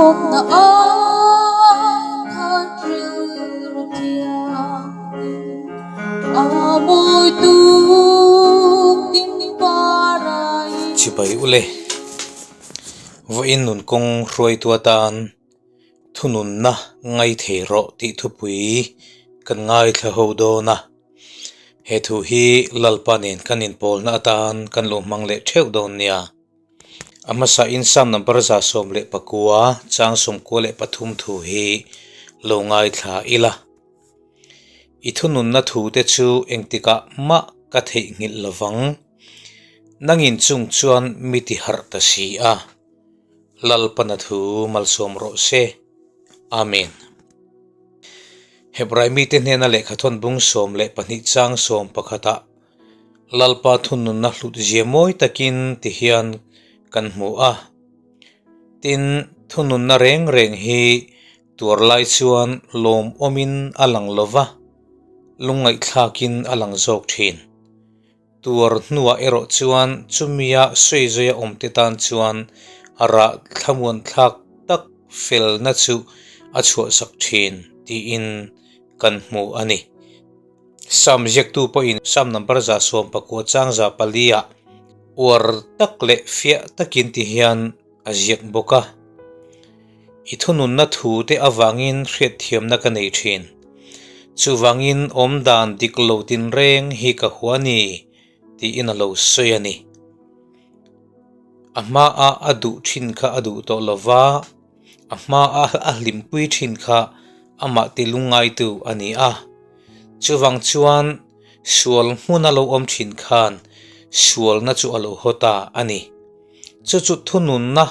Lawmna ai khat rilru thianghlim a mawi tuk tin par a in. Chibai ule, vawiin nun kawng hruaitu atan thununna ngaithei rawh tih thupui kan ngaithla ho dawn a. He thu hi Lalpa nen kan inpawlna atan kan lo hmang leh theuh dawn nia. A hmasa in Psalm number 119 chang 93 thu hi lo ngaithla ila. I thununna thu te chu engtikah mah ka theihnghilh lovang. Nangin chung chuan mi ti harh ta si a. Lalpana thu malsawm rawh se. Amen. Hebrai mite hnena lehkhathawn bung 12 chang 11 ah Lalpa thununna hlut zia mawi takin ti hian kan hmu a. Tin, thununna reng reng hi tuar lai chuan lawmawmin a lang lo va, lungngaihthlakin a lang zawk thin. Tuar hnuah erawh chuan chumia sawizawi a awmte tan chuan rah thlamuanthlak tak felna chu a chhuahsak thin tiin kan hmu a ni. Psalm ziaktu pawhin Psalm number 119 chang 4 ah uar tak leh fiah takin ti hian a ziak bawk a. I thununna thu te avangin hriatthiamna ka nei thin. Chuvangin awmdan dik lo tinreng hi ka hua ni tiin a lo sawi a ni. A hmaah a duh thin kha a duh tawh lova, a hmaah a hlimpui thin kha amah ti lungngaitu a ni a. Chuvang chuan sual hmuna lo awm thin khan sualna chu a lo haw ta a ni. Chu chu thununna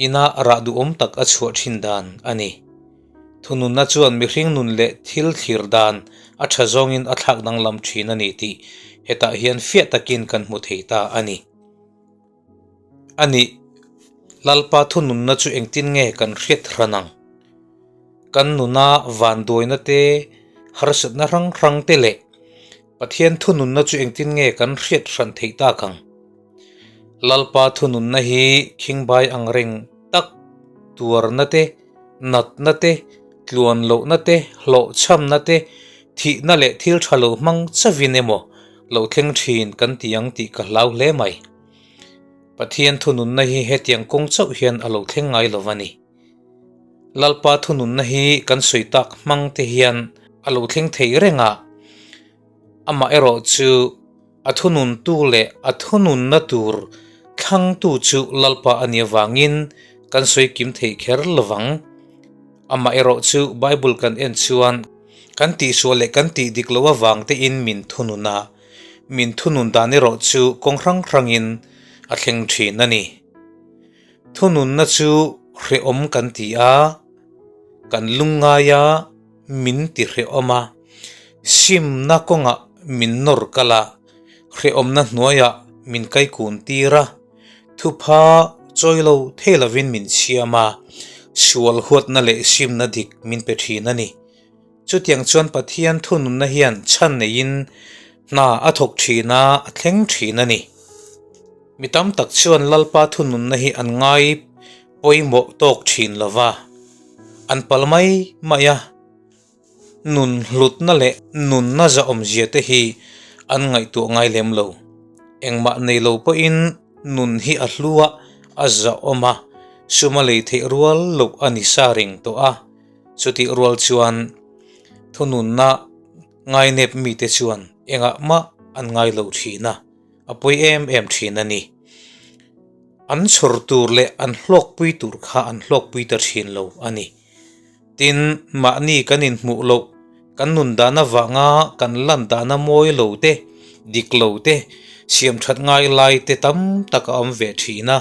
ina rah duhawm tak a chhuah thin dan a ni. Thununna chuan mihring nun leh thil thlir dan a tha zawngin a thlak danglam thin a ni tih hetah hian fiah takin kan hmu thei ta a ni. A nih, Lalpa thununna chu engtin nge kan hriat hran ang? Kan nuna vanduaina te, harsatna hrang hrang te leh Pathian thununna chu engtin nge kan hriat hran theih tak ang? Lalpa thununna hi khingbai ang reng tak tuarna te, natna te, tluan lohna te, hlawhchhamna te, thihna leh thil tha lo hmang chavin emaw lo thleng thin kan ti ang tih ka hlau hle mai. Pathian thununna hi hetiang kawng chauh hian a lo thleng ngai lo a ni. Lalpa thununna hi kan sawi tak hmang te hian a lo thleng thei reng a, amaherawh chu a thununtu leh a thununna tur thlangtu chu Lalpa a nih avangin kan sawi kim thei kher lovang. Amaherawh chu Bible kan en chuan kan tihsual leh kan tih dik loh avang tein min thunun a, min thunun dan erawh chu kawng hrang hrangin a thleng thin a ni. Thununna chu hrehawm kan ti a, kan lungngai a, min ti hrehawm a, simna kawngah min nawr kal a, hrehawmna hnuaiah min kaikun tir a, thupha chawi lo thei lovin min siam a, sual huatna leh simna dik min pe thin a ni. Chutiang chuan Pathian thununna hian chhan neiin hna a thawk thin a, a thleng thin a ni. Mi tam tak chuan Lalpa thununna hi an ngai pawimawh tawk thin lo va, an pal mai mai a, nun hlutna leh nunna zahawmzia te hi an ngaihtuah ngai lem lo. Engmah nei lo pawhin nun hi a hlu a, a zahawm a, suma lei theih rual loh a ni sa reng tawh a. Chutih rual chuan thununna ngainep mite chuan engah mah an ngai lo thin a, a pawi em em thin a ni. An chhawr tur leh an hlawkpui tur kha an hlawkpui ta thin lo a ni. Tin, mahni kan inhmuh loh, kan nun dan avanga kan lan dana mawi lo te, dik lo te, siam that ngai lai te tam tak a awm ve thin a.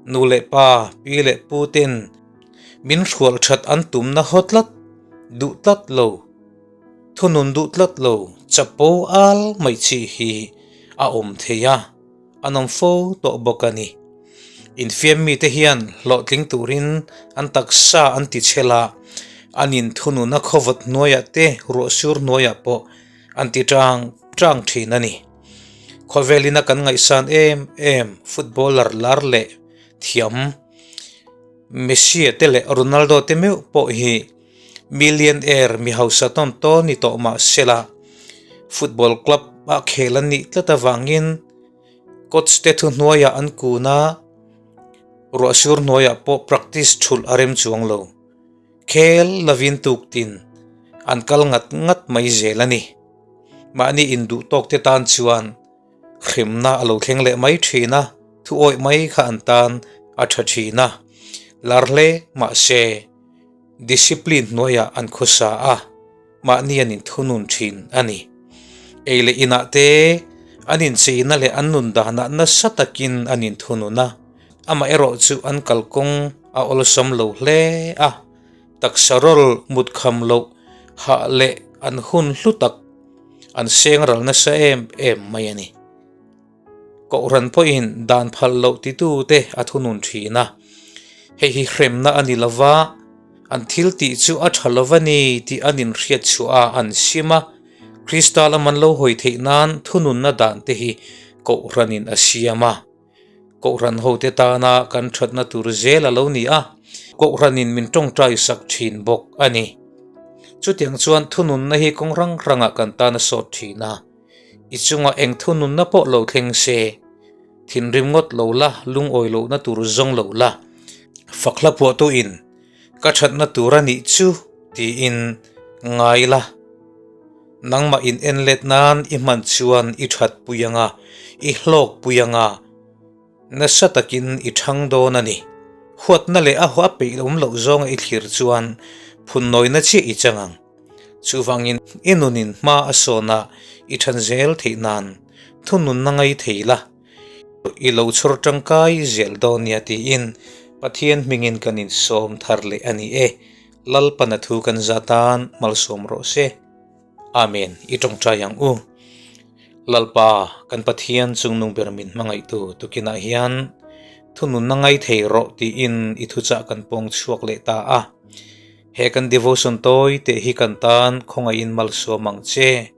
Nu leh pa, pi leh pu ten Min hrual that an tumna haw tlat, duh tlat lo, thunun duh tlat lo, chapo al mai chi hi a awm thei a, an awm fo tawh bawk a ni. Infiam mite hian hlawhtling turin an taksa an ti chhel a, an inthunun a khawvawt hnuaiah te ruahsur hnuaiah pawh an ti tang tang thin a ni. Khawvelina kan ngaihsan em em footballer lar leh thiam. Messi-a te leh Ronaldo te meuh pawh hi millionaire mi hausa tawn tawn ni tawh mah sela, football club ah khel an nih tlat avangin coach te thuhnuaiah an kun a, ruahsur hnuaiah pawh practice thulh a rem chuang lo. Khel lovin tuktin an kal ngat ngat mai zel a ni. Mahni induh tawk te tan chuan Hremna a lo thleng leh mai thin a, thu awih mai kha an tan a tha thin a, lar hle mahse discipline hnuaiah an khawsa a, mahni an inthunun thin a ni. Ei leh inah te an incheina leh an nun danah nasa takin an inthunun a, amaherawhchu an kalkawng a awlsam lo hle a, taksa rawl mut kham loh hah leh an hun hlu tak An seng ral nasa em em mai a ni. Kohhran pawhin dan phal loh titute a thunun thin a, hei hi hremna a ni lova, an thil tih chu a tha lova ni tih an inhriat chhuah a an sim a, Krista lam an lo hawi theih nan thununna dan te hi Kohhranin a siam a. Kohhran hote tana kan thatna tur zel a lo ni a, Kohhranin min tawngtai sak thin bawk a ni. Chutiang chuan thununna hi kawng hrang hrangah kan tan a sawt thin a, i chungah eng thununna pawh lo thleng se, thinrim ngawt lo la, lungawi lohna tur zawng lo la, fak hla phuahtuin ka thatna tur a nih chu tiin ngai la. Nangmah in en let nan i hman chuan i that pui anga, i hlawk pui anga, nasa takin i thang dawn a ni. Huatna leh a hua peih awm loh zawnga i thlir chuan phunnawina chiah i chang ang. Chuvangin i nunin hma a sawn a, i than zel theih nan thununna ngai thei la, i lo chhawr tangkai zel dawn nia tiin Pathian hmingin kan insawm thar leh a ni e. Lalpana thu kan za tan malsawm rawh se. Amen. I tawngtai ang u. Lalpa, kan Pathian chungnung ber min hmangaihtu tukinah hian thununna ngai thei rawh tiin i thuchah kan pawng chhuak leh ta a. He kan devotion tawi teh hi kan tan khawngaihin malsawm ang che.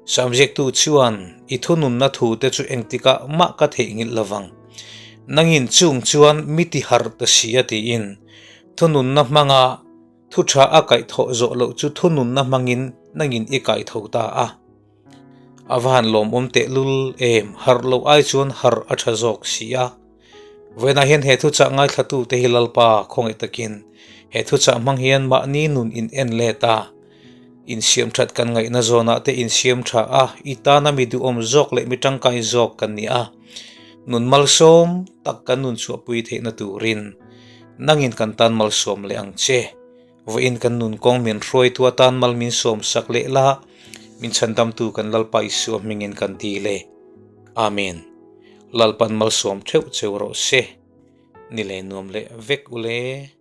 Samziaktu chuan i thununna thu te chu engtikah mah ka theihnghilh lovang. Nangin chung chuan mi ti harh ta si a tiin Thununna hmanga thu tha a kaihthawh zawh loh chu thununna hmangin nangin i kaitho ta a. A va han lawmawm tehlul em, harh loh ai chuan harh a tha zawk si a. Vawiinah hian he thuchah ngaithlatute hi Lalpa khawngaih takin he thuchah hmang hian mahni nun in en let a, insiam that kan ngaihna zawnah te insiam tha a, i tana mi duhawm zawk leh mi tangkai zawk kan ni a, nun malsawm tak kan nun chhuahpui theihna turin nangin kan tan malsawm leh ang che. Vawiin kan nun kawng min hruaitu atan mal min sawm sak leh la, min chhandamtu kan Lalpa Isua hmingin kan dil e. Amen. Lalpan malsawm theuh cheu rawh se. Ni leh nuam leh vek ule.